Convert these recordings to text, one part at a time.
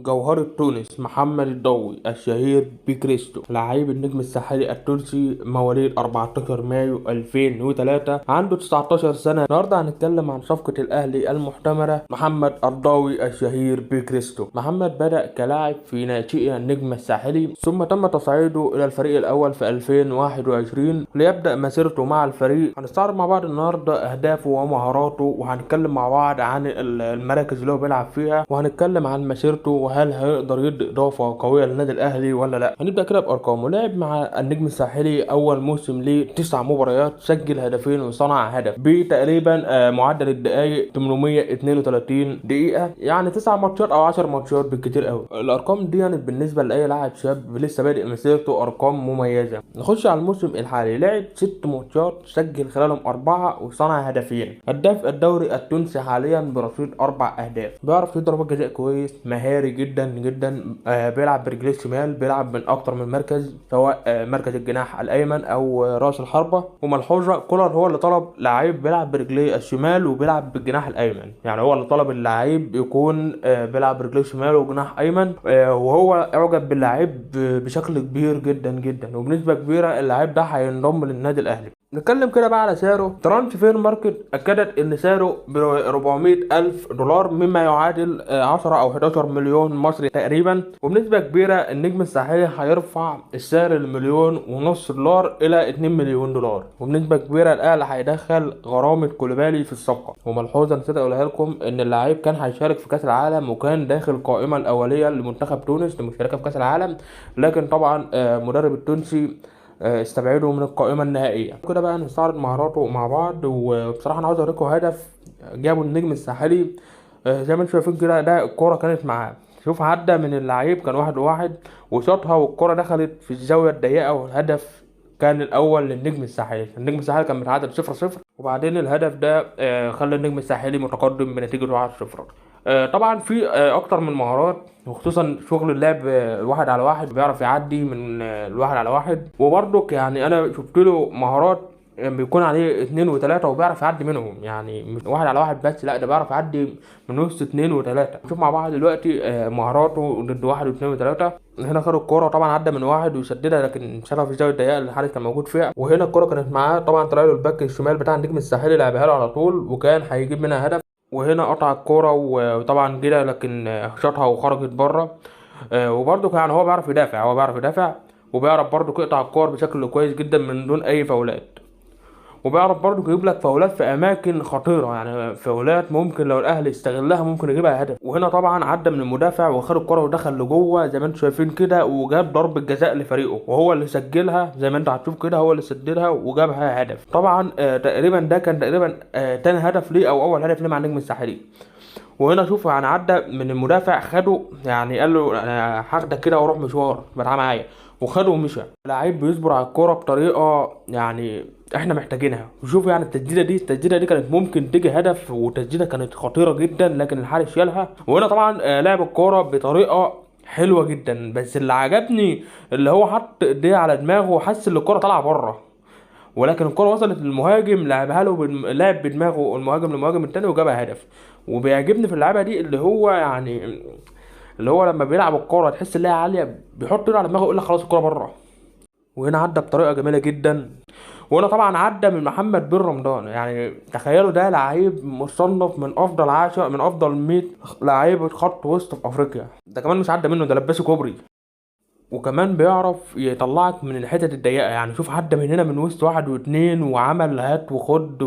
جوهرة تونس محمد الضوي الشهير بكريستو، لعيب النجم الساحلي التونسي مواليد 14 مايو 2003، عنده 19 سنة. النهارده هنتكلم عن صفقة الأهلي المحتملة محمد الضوي الشهير بكريستو. محمد بدأ كلاعب في ناشئي النجم الساحلي، ثم تم تصعيده إلى الفريق الأول في 2021 ليبدأ مسيرته مع الفريق. هنستعرض مع بعض النهارده أهدافه ومهاراته، وهنتكلم مع بعض عن المراكز اللي هو بيلعب فيها، وهنتكلم عن مسيرته وهل هيقدر يدي اضافه قوية للنادي الاهلي ولا لا. هنبدا كده بارقامه. لعب مع النجم الساحلي اول موسم ليه 9 مباريات، سجل هدفين وصنع هدف بتقريبا معدل الدقائق 832 دقيقة، يعني 9 ماتشات او 10 ماتشات بالكتير قوي. الارقام دي يعني بالنسبة لاي لاعب شاب لسه بادئ مسيرته ارقام مميزة. نخش على الموسم الحالي، لعب 6 ماتشات، سجل خلالهم 4 وصنع هدفين. هداف الدوري التونسي حاليا برصيد 4 اهداف. بيعرف يضرب جزاء كويس، مهاري جدا جدا، بيلعب برجليه الشمال، بيلعب من اكتر من مركز، سواء مركز الجناح الايمن او راس الحربة. وملحوظه، كولر هو اللي طلب لعيب بيلعب برجليه الشمال وبيلعب بالجناح الايمن، يعني هو اللي طلب اللعيب يكون بيلعب برجليه الشمال وجناح ايمن، وهو اعجب باللعيب بشكل كبير جدا جدا، وبنسبة كبيرة اللعيب ده هينضم للنادي الاهلي. نتكلم كده بقى على سعره. Transfermarkt اكدت ان سعره ب 400 ألف دولار، مما يعادل 10 او 11 مليون مصري تقريبا، وبنسبة كبيرة النجم الساحلي هيرفع السعر لمليون ونص دولار الى 2 مليون دولار، وبنسبة كبيرة الاهلي هيدخل غرامة كوليبالي في الصفقة. وملحوظة نسيت اقولها لكم، ان اللعيب كان هيشارك في كاس العالم وكان داخل القائمة الاولية لمنتخب تونس للمشاركة في كاس العالم، لكن طبعا مدرب التونسي استبعده من القائمة النهائية. كده بقى نستعرض مهاراته مع بعض، وبصراحة انا عاوز اوريكم هدف جابه النجم الساحلي. زي ما انتم شايفين كده، ده الكورة كانت معاه، شوف عدى من اللعيب، كان واحد واحد وشاطها والكرة دخلت في الزاوية الضيقة، والهدف كان الأول للنجم الساحلي. النجم الساحلي كان متعادل 0-0، وبعدين الهدف ده خلى النجم الساحلي متقدم بنتيجة 1-0. طبعا في أكتر من مهارات، وخصوصا شغل اللعب الواحد على واحد، بيعرف يعدي من الواحد على واحد. وبرضك يعني أنا شفت له مهارات بيكون عليه اتنين وتلاتة وبيعرف يعدي منهم، يعني مش واحد على واحد بس، لا ده بيعرف يعدي من وسط اتنين وتلاتة. نشوف مع بعض دلوقتي مهاراته ضد واحد واتنين وتلاتة. هنا خد الكورة، طبعا عدى من واحد وسددها، لكن شالها في الزاوية الضيقة اللي الحارس كان موجود فيها. وهنا الكورة كانت معاه، طبعا طلع له الباك الشمال بتاع النجم الساحلي، لعبها له على طول وكان هيجيب منها هدف. وهنا قطع الكورة وطبعا جرى، لكن شاطها وخرجت بره. وبرده يعني هو بيعرف يدافع، هو بيعرف يدافع وبيعرف برضه يقطع الكور بشكل كويس جدا من دون اي فاولات، وبيعرف برضه يجيب لك فاولات في اماكن خطيرة، يعني فاولات ممكن لو الاهلي استغلها ممكن يجيبها هدف. وهنا طبعا عدى من المدافع وخد الكره ودخل لجوه زي ما انتم شايفين كده، وجاب ضربه جزاء لفريقه وهو اللي سجلها زي ما انتم هتشوف كده، هو اللي سددها وجابها هدف. طبعا تقريبا ده كان تقريبا تاني هدف ليه او اول هدف ليه مع النجم الساحلي. وهنا شوف يعني عدى من المدافع خده، يعني قال له انا هاخدك كده واروح مشوار بتاع معايا، وخده ومشى. لعيب بيصبر على الكورة بطريقة يعني احنا محتاجينها. وشوف يعني التسديده دي، التسديده دي كانت ممكن تيجي هدف، وتسديده كانت خطيرة جدا لكن الحارس شالها. وهنا طبعا لعب الكورة بطريقة حلوة جدا، بس اللي عجبني اللي هو حط ايديه على دماغه وحس ان الكورة طالعه بره، ولكن الكرة وصلت للمهاجم، لعبها له لعب بدماغه المهاجم للمهاجم التاني وجابها هدف. وبيعجبني في اللعبة دي اللي هو يعني اللي هو لما بيلعب الكرة تحس ان هي عالية، بيحط ايده على دماغه ويقول لك خلاص الكرة بره. وهنا عدى بطريقة جميلة جدا. وهنا طبعا عدى من محمد بن رمضان، يعني تخيلوا ده لعيب مصنف من افضل 10 من افضل 100 لعيب خط وسط في افريقيا، ده كمان مش عدى منه، ده لبسه كوبري. وكمان بيعرف يطلعك من الحتت الضيقه، يعني شوف عدى من هنا من وسط واحد واتنين وعمل هات وخد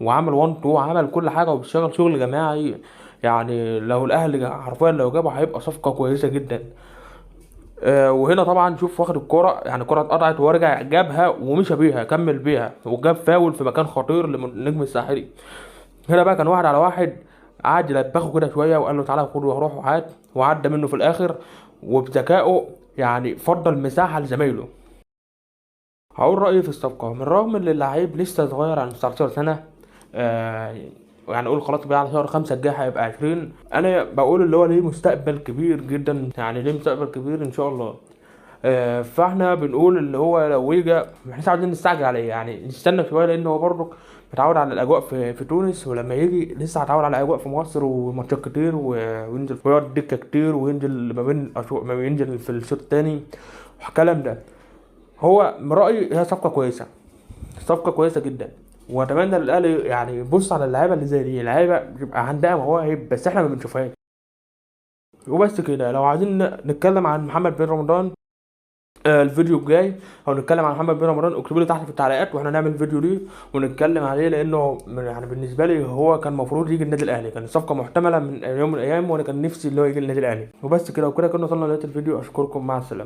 وعمل 1 2 وعمل كل حاجة، وبيشتغل شغل جماعي. يعني لو الاهلي حرفيا لو جابه هيبقى صفقة كويسة جدا. وهنا طبعا شوف واخد الكرة، يعني الكرة اتقطعت ورجع جابها ومشى بيها، كمل بيها وجاب فاول في مكان خطير للنجم الساحلي. هنا بقى كان واحد على واحد، قعد يلبخه كده شوية وقال له تعالى خد وروح وهات، وعدى منه في الاخر، وبذكائه يعني فضل مساحة لزمايله. هقول رأيي في الصفقة، من رغم ان اللعيب لسه صغير عن 19 سنة، يعني اقول خلاص بقى على شهر 5 الجاي هيبقى 20، انا بقول اللي هو ليه مستقبل كبير جدا، يعني ليه مستقبل كبير ان شاء الله. فاحنا بنقول اللي هو لو يجي احنا عاوزين نستعجل عليه، يعني نستنى شوية، لان هو برضه متعود على الاجواء في تونس، ولما يجي لسه هيتعود على الاجواء في مصر وماتشات كتير، وينزل ويقعد دكه كتير، وينزل ما بين ما ينزل في الشوط الثاني والكلام ده. هو من رايي هي صفقة كويسة، صفقة كويسة جدا، واتمنى الاهلي يعني يبص على اللعيبة اللي زي دي، لعيبة بيبقى عندها مواهب بس احنا ما بنشوفهاش. وبس كده. لو عايزين نتكلم عن محمد بن رمضان الفيديو الجاي، او نتكلم عن محمد بن رمضان، اكتبوا لي تحت في التعليقات واحنا نعمل فيديو ليه ونتكلم عليه، لانه يعني بالنسبة لي هو كان المفروض يجي النادي الاهلي، كان صفقة محتملة من يوم من الايام، وانا كان نفسي اللي هو يجي النادي الاهلي. وبس كده، وكده كنا وصلنا لنهاية الفيديو. اشكركم، مع السلامة.